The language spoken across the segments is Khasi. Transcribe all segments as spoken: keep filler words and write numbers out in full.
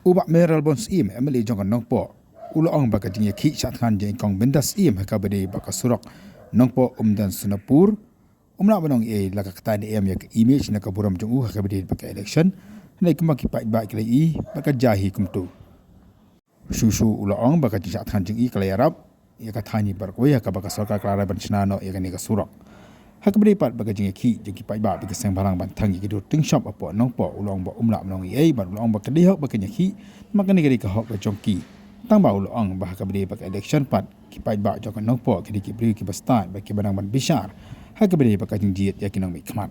U Bah Mayralborn Syiem, M L A jong ka Nongpoh, u la ong ba ka jingïakhih shah thngan jong i Kong Bindas Syiem ha kaba ïadei bad ka surok Nongpoh Umden Sonapur um lah ban ong ei la ka ktah ne em ïa ka image ne ka burom jong u ha kaba ïadei bad ka election, hynrei kumba ki paidbah ki la ïohi bad ka jia hi kumto. Shuh shuh u la ong ba ka jingshah thngan jong i ka la ïarap ïa ka thaiñ hi baroh kawei ha kaba ka sorkar ka la rai ban shna noh ïa kane ka surok. Ha kaba ïadei pat bad ka jingïakhih jong ki paidbah bad ki seng bhalang ban thang ïa ki dur tyngshop hapoh Nongpoh, u la ong ba um lah ban ong ei ei bad u la ong ba ka dei hok ba kin ïakhih, namar kane ka dei ka hok ka jong ki. Tangba u la ong ba ha kaba ïadei bad ka election pat, ki paidbah jong ka Nongpoh ki dei ki briew kiba stad bad kiba nang ban bishar ha kaba ïadei bad ka jingjied ïa ki nongmihkhmat.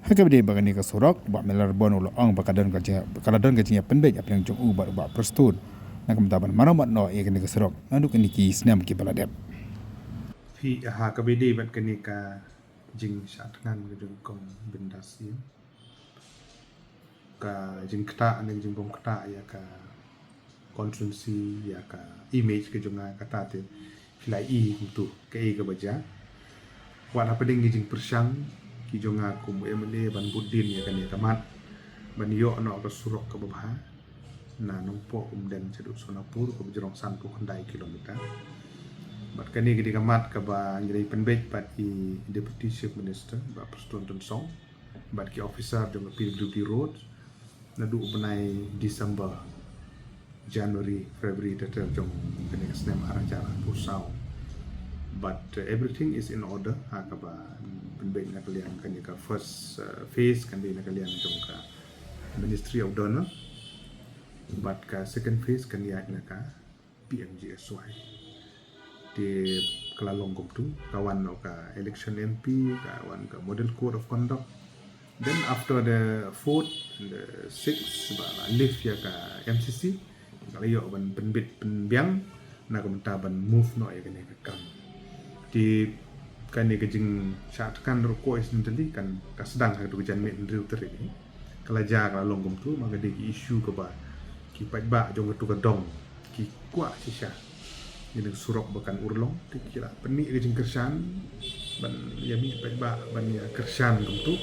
Ha kaba ïadei bad kane ka surok, u Bah Mayralborn u la ong ba ka don ka jing, ka la don ka jingïapynbeit hapdeng jong u bad u Bah Prestone na ka bynta ban maramot noh ïa kane ka surok naduh kine ki snem kiba la dep. Phi, ha kaba ïadei bad kane ka jingshah thngan ka jong i Kong Bindas Syiem, ka jingktah ne ka jingbymktah ïa ka constituency, ïa ka image ka jong nga, kata te phi la ïohi kumto kaei kaba jia. Wat hapdeng ki jingpyrshang ki jong nga kum u M L A ban bud dien ïa kane ka mat ban ïoh noh ka surok kaba bha na Nongpoh Umden shaduh Sonapur kaba jrong sanphew khyndai kilometer. Bad kane ka dei ka mat kaba ngi la pynbeit bad i Deputy Chief Minister, Bah Prestone Tynsong, bad ki officer jong ka P W D Road naduh u bnai December, January, February, ter ter jong kane ka snem ar hajar arphew saw. But uh, everything is in order ha kaba pynbeit na ka liang kane ka first uh, phase kan dei na ka liang jong ka Ministry of DoNER. Bad ka second phase kan ïaid na ka P M G S Y. Te ka la long kumto, ka wan noh ka election M P, ka wan ka model code of conduct. Then after the fourth and the sixth, ba la lift ïa ka M C C, ka la ïoh ban pynbit pynbiang na ka bynta ban move noh ïa kane ka kam. Te kane ka jingshah thngan ruh coincidentally kan ka sdang ha kato ka janmiet hynriew tarik. Ka la jia ka la long kumto, namar ka dei ki issue kaba ki paidbah jong kato ka dong ki kwah shisha. Ïa kane ka surok ba kan urlong, te ki la pyni ka jingkyrshan ban ïa mih paidbah ban ïa kyrshan kumto.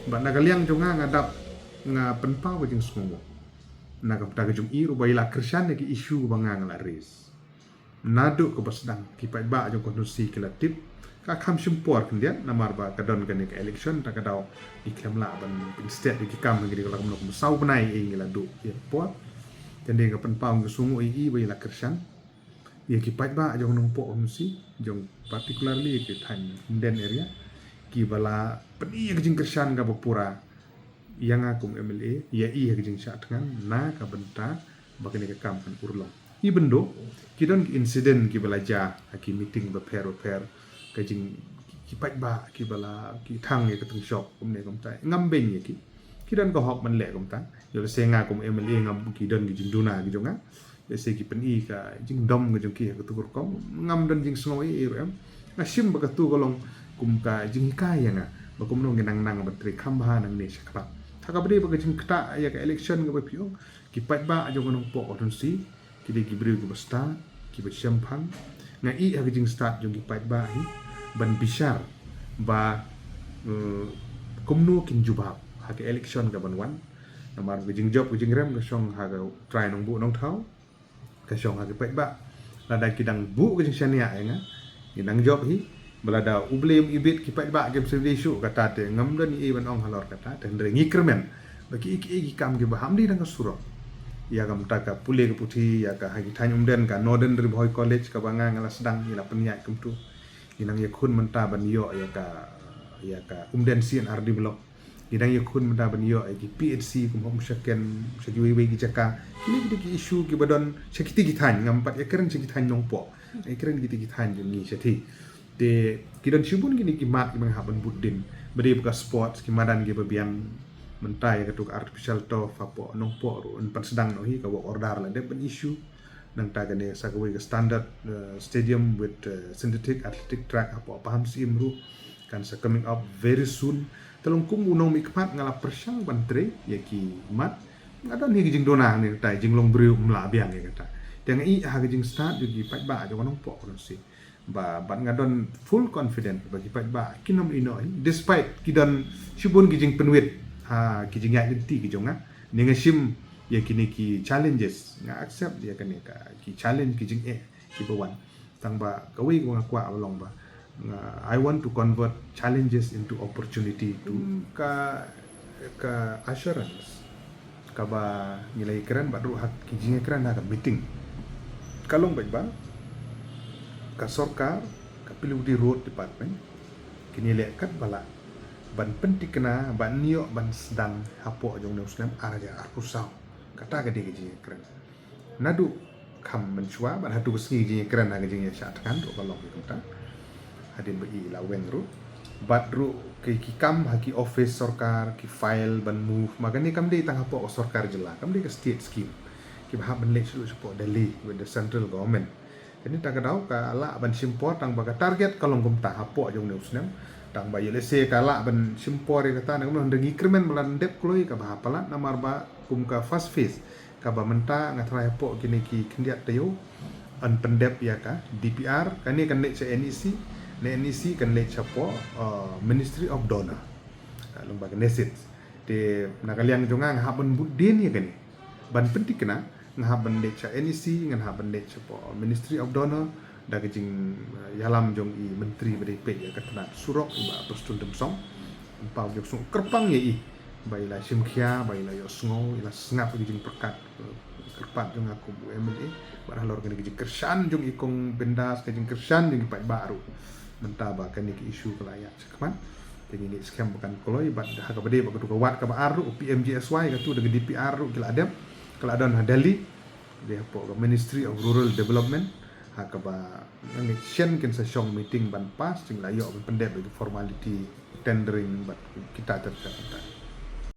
Bad na ka liang jong nga nga dap nga pynpaw ka jingsngewnguh na ka bynta ka jong i ruh ba i la kyrshan ïa ki issue ba nga nga la raise. Naduh kaba sdang ki paidbah jong ka constituency ki la tip, ka kham shim por khyndiat namar ba ka don kane ka election, ta ka daw i khlem lah ban pynstet ïa ki kam, ngi dei ka la kumno kumno saw bnai i ngi la duh ïa ka por. Te nga dei nga pynpaw ka sngewnguh ïa i ba i la kyrshan ïa ki paidbah jong Nongpoh constituency, jong particularly ïa ki thaiñ Umden area, kiba la pyni ïa ka jingkyrshan kaba pura ïa nga kum M L A, ïa i ha ka jingshah thngan na ka bynta ba kane ka kam kan urlong. Even though ki don ki incident kiba la jia ha ki meeting bapher bapher, ka jing ki paidbah kiba la ki thang ïa ka tyngshop kumne kumtai, ngam beiñ ïa ki. Ki don ka hok ban leh kumta. Ïoh lehse nga kum M L A ngam, ki don ki jingduna ki jong nga. Lehse ki pyni ka jingdom ka jong ki ha kato ka rukom, ngam don jingsngew ei ei ruh em. Nga shim ba kato ka long kum ka jinghikai ïa nga ba kumno ngi nang nang ban trei kham bha nangne shakhmat. Ha kaba dei bad ka jingktah ïa ka election kaba phi ong, ki paidbah jong ka Nongpoh constituency ki dei ki briew kiba stad, kiba shemphang. Nga ïohi ha ka jingstad jong ki paidbah hi ban bishar ba eh, kumno kin jubab ha ka election kaban wan. Namar ka jingjop ka jingrem ka shong ha ka trai nongbuh nongthaw, ka shong ha ki paidbah. Lada ki dang buh ka jingshaniah ïa nga, ngi dang jop hi. Ba lada U Blei um ibit, ki paidbah kim sngewdei shuh, kata te ngam don ei ei ban ong halor kata te, hynrei ngi kyrmen ba ki ei ki ei ki kam kiba ham dei tang ka surok, ïa ka mynta ka pule ka puthi ïa ka ha ki thaiñ Umden, ka Northern Ri Bhoi College kaba nga nga la sdang, ngi la pynïaid kumto. Ngi nang ïakhun mynta ban ïoh ïa ka, ïa ka Umden C and R D block. Ngi nang ïakhun mynta ban ïoh ïa ki P H C kum ha Umshaken, sha kiwei wei ki jaka. Kine ki dei ki issue kiba don sha kitei ki thaiñ, ngam pat ïakren sha ki thaiñ Nongpoh, ïakren kitei ki thaiñ jong ngi shatei. Te ki don shibun kine ki mat kiba nga hap ban bud dien. Ba dei ba ka sports, ki madan kiba biang, mynta ïa kato ka artificial turf hapoh Nongpoh ruh yn pynsdang noh hi, ka work order la dep ban issue. Nangta kane sa kawei ka standard eh, stadium with eh, synthetic athletic track hapoh Pahamsyiem ruh kan sa coming up very soon. Te long kum u nongmihkhmat nga la pyrshang ban trei ïa ki mat. Nga don hi ka jingduna hangne, kata jinglong briew ym lah biang ïa kata. Te nga ïohi ha ka jingstad jong ki paidbah jong ka Nongpoh constituency, ba bad nga don full confident ba ki paidbah kin ym ïehnoh hi, despite ki don shibun ki jingpynwit ha ki jingïaid lynti ki jong nga. Ne nga shim ïa kine ki challenges, nga accept ïa kane ka ki challenge, ki jingeh kiba wan. Tang ba kawei kaba nga kwah ba long ba nga, I want to convert challenges into opportunity to ka, ka assurance kaba ngi la ïakren bad ruh ha ki jingïakren ha ka meeting. Ka long bad ba ka sorkar, ka P W D Road Department, kine leh katba lah ban pyntikna ban ïoh ban sdang hapoh jong une u snem ar hajar arphew saw. Kata ka dei ka jingïakren. Naduh kham mynshuwa bad haduh ka sngi ka jingïakren ha ka jingïashah thngan ruh ka long kumta. Hadien ba i la weng ruh bad ruh ki, ki kam ha ki office sorkar, ki file ban move, ma kane kam dei tang hapoh ka sorkar jylla, kam dei ka state scheme. Kiba hap ban leit sha, shapoh Delhi with the central government. Kane ta ka daw ka lah ban shim por, tang ba ka target ka long kumta hapoh jong une u snem. Tang ba ïa lehse ka lah ban shim por ïa kata, na kumno hynrei ngi kyrmen ba lan dep kloi kaba ha palat, namar ba kum ka first phase kaba mynta nga tharai hapoh kine ki khyndiat taïew yn pyndep ïa ka D P R. Kane kan leit sha N E C, na N E C kan leit shapoh, uh, Ministry of DoNER. Uh, long ba ka NESIDS. Te na ka liang jong nga, nga hap ban bud dien ïa kane ban pyntikna. Nga hap ban leit sha N E C, nga hap ban leit shapoh Ministry of DoNER da ka jing, uh, ïalam jong i Myntri ba dei peit ïa ka tnat surok, i Bah Prestone Tynsong. Pynpaw ïa ka sngewkyrpang ïa i ba i la shim khia, ba i la ïohsngew, i la sngap ïa ka jingpyrkhat, uh, kyrpad jong nga kum u M L A bad halor kane ka jingkyrshan jong i Kong Bindas, ka jingkyrshan jong i paidbah ruh. Mynta ba kane ka issue ka la ïaid shakhmat, te ngi ngeit skhem ba kan kloi. Bad ha kaba dei bad katu ka wad kaba ar ruh, P M G S Y, katu da ka D P R ruh ki la dep, ka la don ha Delhi, dei hapoh ka Ministry of Rural Development, ha kaba nga ngeit shen kin sa shong meeting ban pass, te ngi la ïoh ban pyndep ïa ki formality, tendering bad kita ter ter ter.